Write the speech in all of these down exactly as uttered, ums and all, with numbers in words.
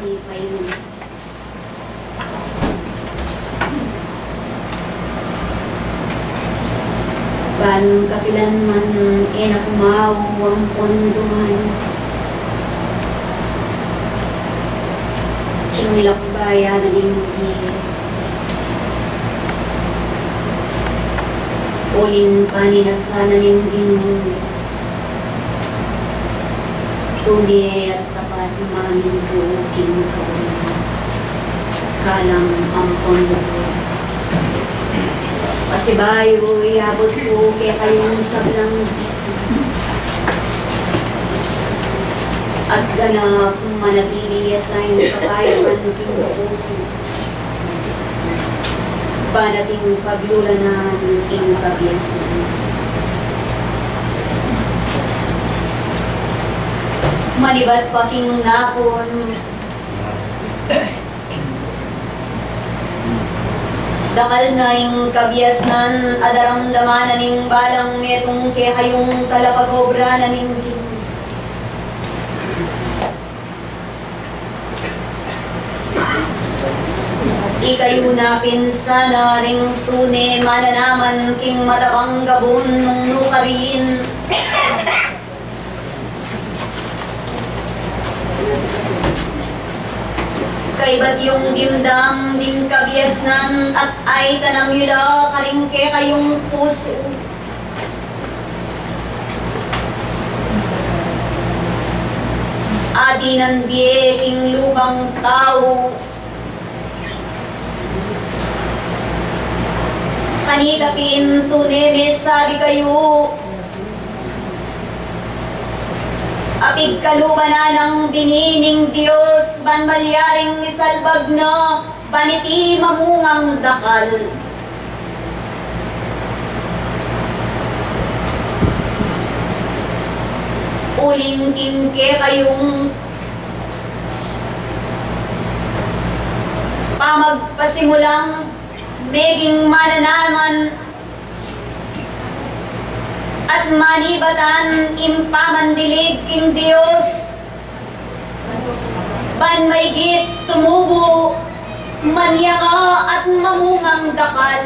Ban kapilan man e na ku mau ampon duman king lakbayan na ning bie. Uling paninasan na ning Ginu, tune at tapat mamintu king kaurian, kalam ampon lugud. Pasibayu, iabut ku kekayung sablang bisa at ganap manatili ya sa ing kapayapan king pusu. Ban ating paglulanan ing kabiasnan. Manibat pa king napun, dakal na ing kabiasnan a daramdaman na ning balang metung kekayung talapag-obra na ning Ginu. Ikayu na pin sana ring tune mananaman king matabang gabun nung nukarin. Kaybat yung dimdam ding kabiasnan at aitanam yu la karing kekayung pusu. Adinan bie king lupang tau. Kanita pin tune mesabi kayu, a pigkaluban na nang bini ning Dios ban malyaring isalbag na ban iti mamungang dakal. Uling king kekayung pamagpasimulang meging mananaman at manibatan ing pamandilig king Dios, ban maigit tumubu, manyanga at mamungang dakal.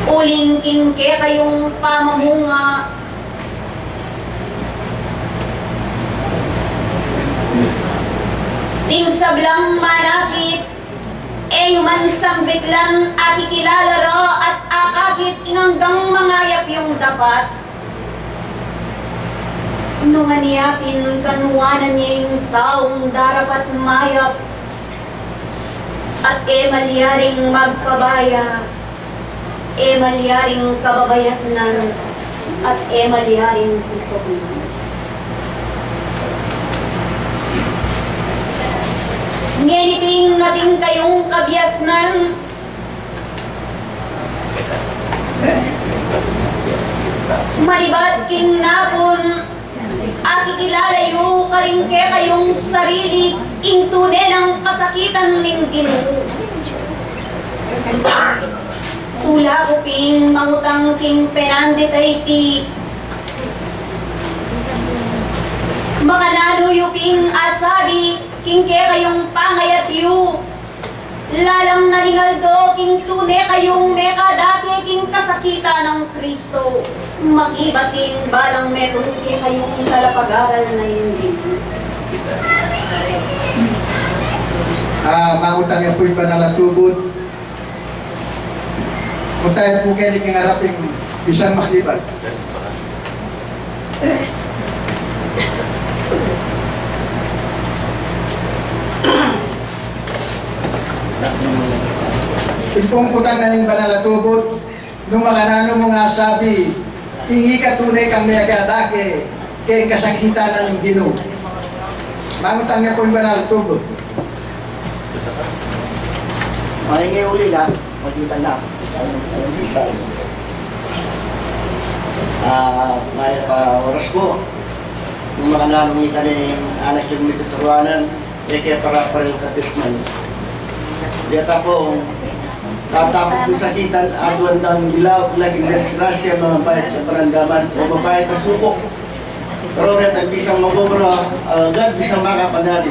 Uling king kekayung pamamunga, ding sablang manakit, e yu man sambitlan, akikilala ra at akakit ing anggang mangayap yung dapat. Nung anya pin kanuanan ya ing taung darapat mayap at e malyaring magpabaya, e malyaring kababayatnan, at e malyaring tutuknan. Ngeni pin atin kayung kabiasnan, manibat king napun, akikilala yu karing kekayung sarili ing tune nang kasakitan ning Ginu. Tula ku pin mangutang king penandit a iti, makananu yu pin asabi king kekayung pangayat yu? Lalam na ning aldo king tune kayung mekadake king kasakitan nang Kristo, magibat king balang metung kekayung talapag-aral na ning Ginu. Ah, mangutang ya pu ing banal a tubud. Punta ya pu keni king arap ing bisang maklibat. Ing pungkutan na ning banal a tubud, nung makananu mung asabi, ing ika tune kang mekadake king kasakitan na ning Ginu. Mangutang ya pu ing banal a tubud. Makanini uli na, magibat na. Ang, ang bisan. Ah, mayap a oras pu. Nung makananu ika ning anak yung mituturuanan, e ke para-para yung kabiasnan. Deta pu, Tatapuk king kasakitan, aduan dang dilaw, laging disgrasya, mabayat ya parandaman, o mabayat a supuk. Pero reta bisang magobra, ah, agad bisang makapanari.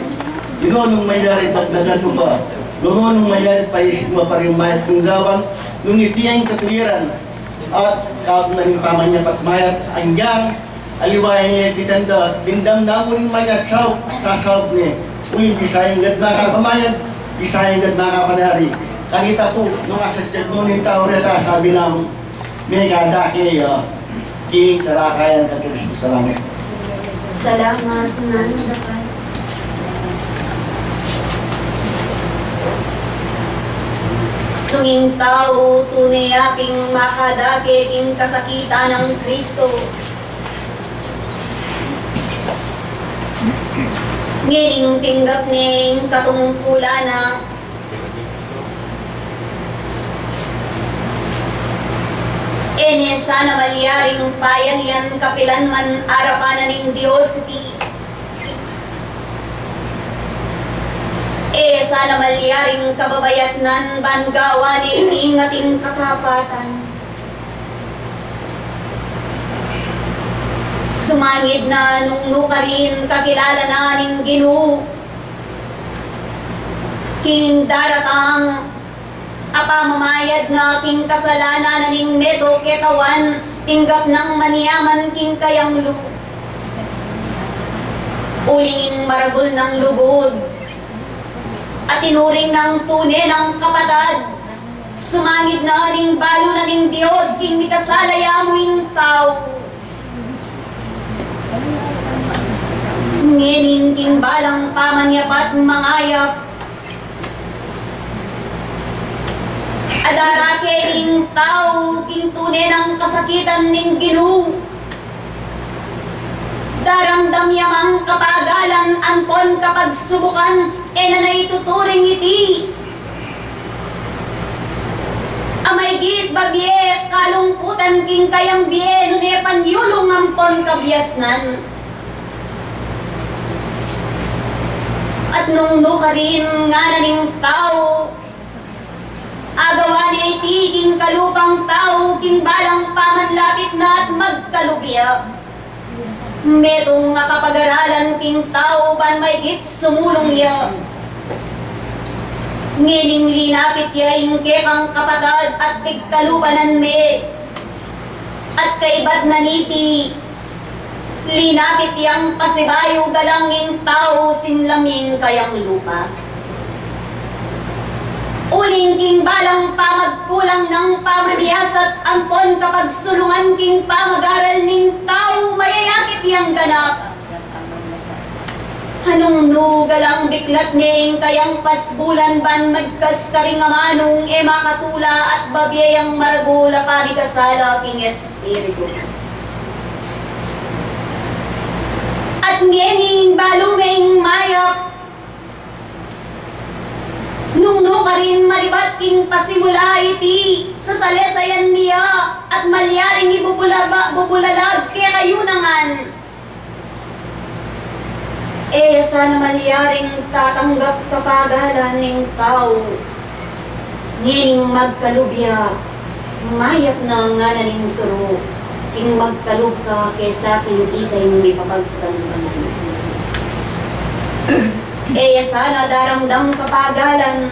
Ginu, nung malyari dagdagan mu pa. Ginu, nung malyari paisip mu pa ring mayap mung gawan, nung iti ya ing katuwiran. At kaagum na ning pamanyapat mayap, anyang aliwa ya ing epitanda, dimdam na mu ring mayap saup, sasaup ne. Uling Bisaya ing gad makapamayad, Bisaya ing gad makapanari. Kanita pu, nung asadyag mu ning tau reta, sabi na mu, mekada ke ya king karakayan kang Kristo. Salamat. Salamat nang dapat. Nung ing tau tune ya pin makadake king kasakitan nang Kristo, ngening tinggap ne ing katungkulan na, e ne sana malyaring payalian kapilan man arapan na ning Dios iti. E sana malyaring kababayatnan ban gawan ne iti ing ating katapatan. Sumangid na nung nukarin kakilala na ning Ginu king daratang a pamamayad na king kasalanan na ning meto ketawan, tinggap nang manyaman king kayang lub. Uling ing maragul nang lugud a tinuring nang tune nang kapatad, sumangid na ning balu na ning Dios king mikasala ya mu ing tau. Ngening king balang pamanyapat mangayap, a darake ing tau king tune nang kasakitan ning Ginu. Daramdam ya mang kapagalan ampon kapagsubukan, e na na ituturing iti a maygit babie kalungkutan king kayang bie, nune panyulung ampon kabiasnan. At nung nukarin ngana ning tau, agawa ne iti king kalupang tau king balang pamanlapit na at magkalub ya. Metung a kapag-aralan king tau ban maygit sumulung ya. Ngening linapit ya ing kekang kapatad at pigkalubanan me. At kaybat na niti, linapit yang pasibayu galang ing tau sinlam ing kayang lupa. Uling king balang pamagkulang nang pamaniasat ampon kapagsulungan king pamag-aral ning tau, mayayakit yang ganap. Nung nu galang biklat ne ing kayang pasbulan ban magkas karing amanung e makatula at babie yang maragul a pamikasala king espiritu. At ngening balu me ing mayap, nung nukarin malibat king pasimula iti, sasalesayan mi ya at malyaring ibubulaba-, bubulalag kekayu na ngan. E ya sana malyaring tatanggap kapagalan ning tau. Ngening magkalub ya, mayap na ngana ning turu, king magkalub ka kesa king ika ing mipapagkaluban. E ya sana daramdam kapagalan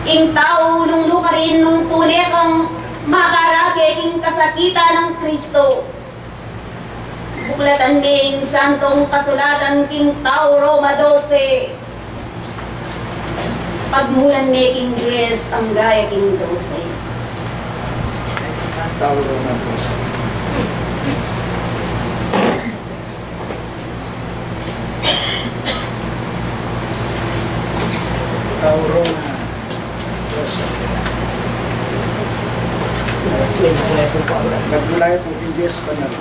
ing tau nung nukarin nung tune kang makarake king kasakitan nang Kristo. Buklatan me ing Santong Kasulatan king Tau Roma dose. Pagmulan me king dies angga ya king dose. Tau Roma dose. Tau Roma dose. Nagmula ya pu king dies panal.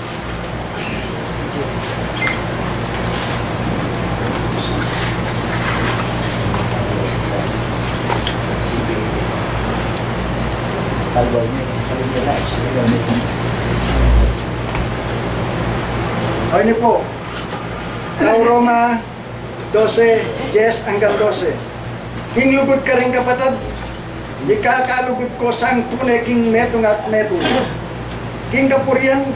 O, ini pu. Tau Roma dose, dies anggang dose. King lugud karing kapatad, Ikakalugud ko sang tune king metung at metung. King kapurian,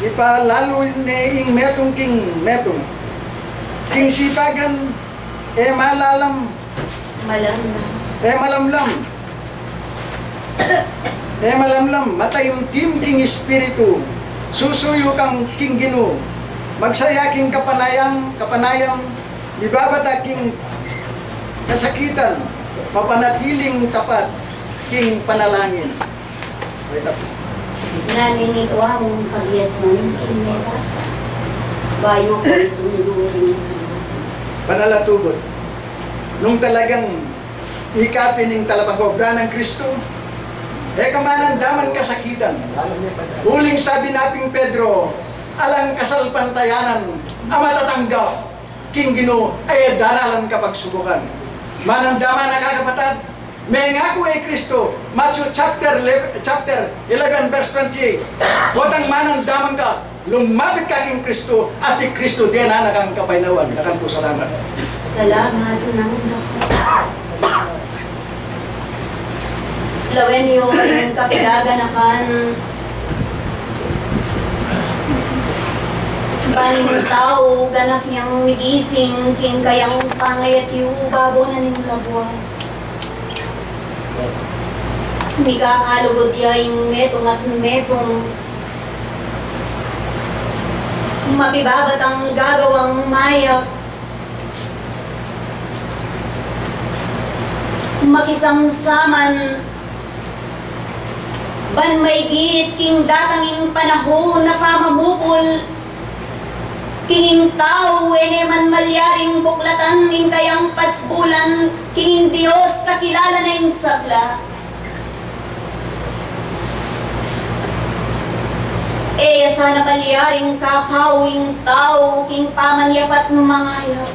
ipalalu ne ing metung king metung. King sipagan, e malalam, Malamlam. e malamlam. E malamlam, mataimtim king espiritu. Susuyu kang king Ginu. Magsaya king kapanayam, kapanayam, mibabata king kasakitan, mapanatiling tapat king panalangin. Wait up. Nanu ing itwa mung kabiasnan king metung? Bayu ku isundo ring Panalatugut. Nung talagang ikapin ing talapag-obra nang Kristo, e ka manandaman kasakitan. Uling sabi na pin Pedro, alang kasalpantayanan a matatanggap king Ginu, e daralan kapagsubukan. Manandaman na ka, kapatad, mengaku e Kristo, Matthew chapter eleven, chapter eleven, verse twenty-eight. Potang manandaman ka, lumapit ka king Kristo, at i Kristo dinanan na kang kapaynawan. Dakan pu salamat. Salamat nang dakal. Lawen yu ing kapigaganakan, ban ing tau ganap yang migising king kayang pangayat yu babo na ning labuad. Mikakalugud ya ing metung at metung. Mapibabatang gagawang mayap. Makisamsaman ban maigit king datang ing panahun a pamamupul king ing tau, e ne man malyaring buklatan ing kayang pasbulan king ing Dios, kakilala na ing sabla. E ya sana malyaring kakau ing tau king pamanyapat mangayap.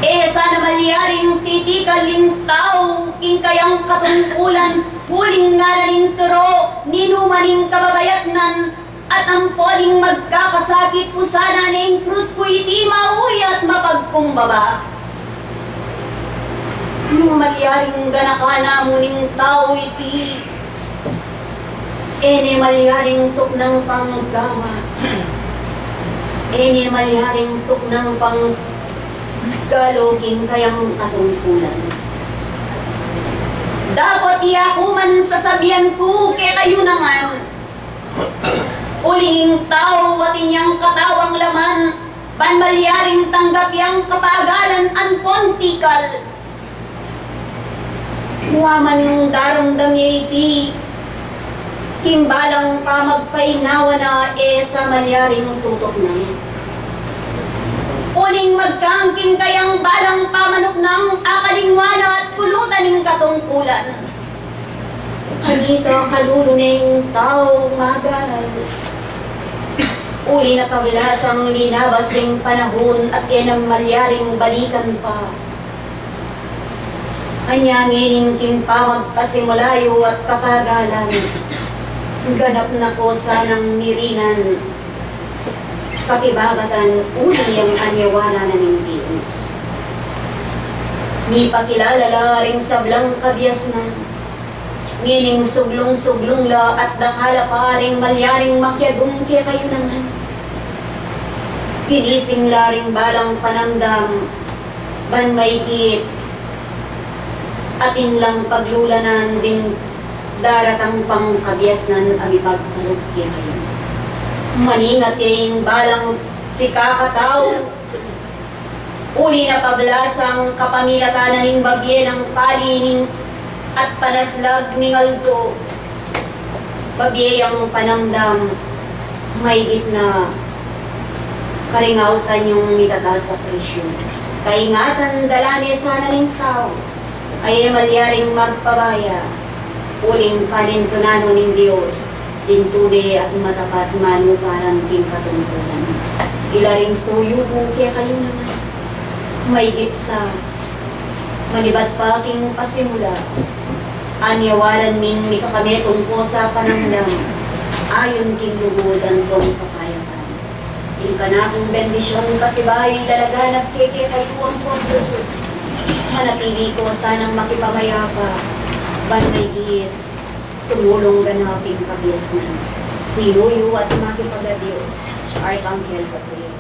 E ya sana malyaring titikal ing tau king kayang katungkulan, uling ngana ning turu, ninu man ing kababayatnan, at ampo ning magkakasakit, pusana ne ing krus ku iti, mauya at mapagkumbaba. Nung malyaring ganakan na mu ning tau iti, e ne malyaring tuknang pang gawa, e ne malyaring tuknang pang galu king kayang katungkulan. Dapot ya ku man sasabian ku kekayu naman, uling ing tau atin yang katawang laman, ban malyaring tanggap yang kapagalan ampon tikal. Wa man nung daramdam ya iti, king balang pamagpainawa na, e sa malyaring tutuknang. Uling magkang king kayang balang pamanuknang, akalingwa na at kulutan ing katungkulan. Kanita kalulu ne ing tau magaral. Uli na pablasang linabas ing panahun at e na malyaring balikan pa. Anya ngening king pamagpasimula yu at kapagalan, ganap na ku sanang mirinan, kapibabatan uling yang anyawanan na ning Dios. Mipakilala la ring sablang kabiasnan, ngening suglung-suglung la at dakal a pa ring malyaring makiagum kekayu naman. Ginising la ring balang panamdam, ban maigit atin lang paglulanan ding daratang pang kabiasnan a mipagkalub kekayu. Maningat ya ing balang sikakatau, uli na pablasang kapamilatan na ning babie nang pali ning at panaslag ning aldo. Babie yang panamdam, maigit na karing ausan yung mitataas a presyu. Kaingatan da la ne sana ning tau, a e malyaring magpabaya, uling panintunan no ning Dios ding tune at matapat manukaran king katungkulan. Ila ring suyu ku kekayu naman. Maigit sa manibat pa king pasimula, anyawanan ning mikakametung ku sa panamdam, ayun king lugud ampon kapayapaan. Ing kanakung bendisyun pasibayu lalaganap ke kekayu ampon lugud. Manatili ko sanang makipamayapa, ban mayit sumulung ganaping kabiasnan. Sinuyu at makipag-adios, Arkanghel Gabriel.